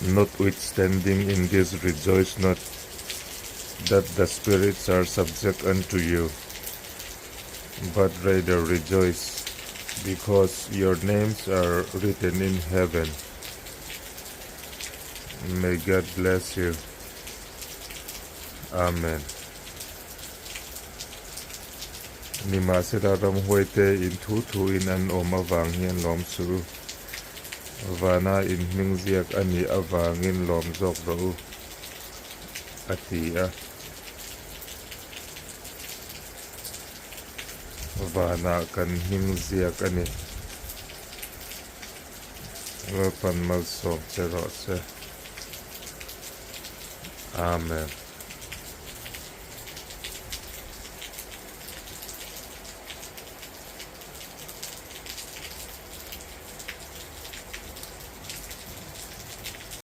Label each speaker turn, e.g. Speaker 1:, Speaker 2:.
Speaker 1: Notwithstanding in this rejoice not that the spirits are subject unto you, but rather rejoice because your names are written in heaven. May God bless you. Amen. Nimahsela ramhuaite in thu thu in an awm avang hian lawm suh u. Vana in hming ziak a nih avangin lawm zawk rawh u, a ti a. Vanah kan hming ziak a ni. Lalpan malsawm che rawh se. Amen.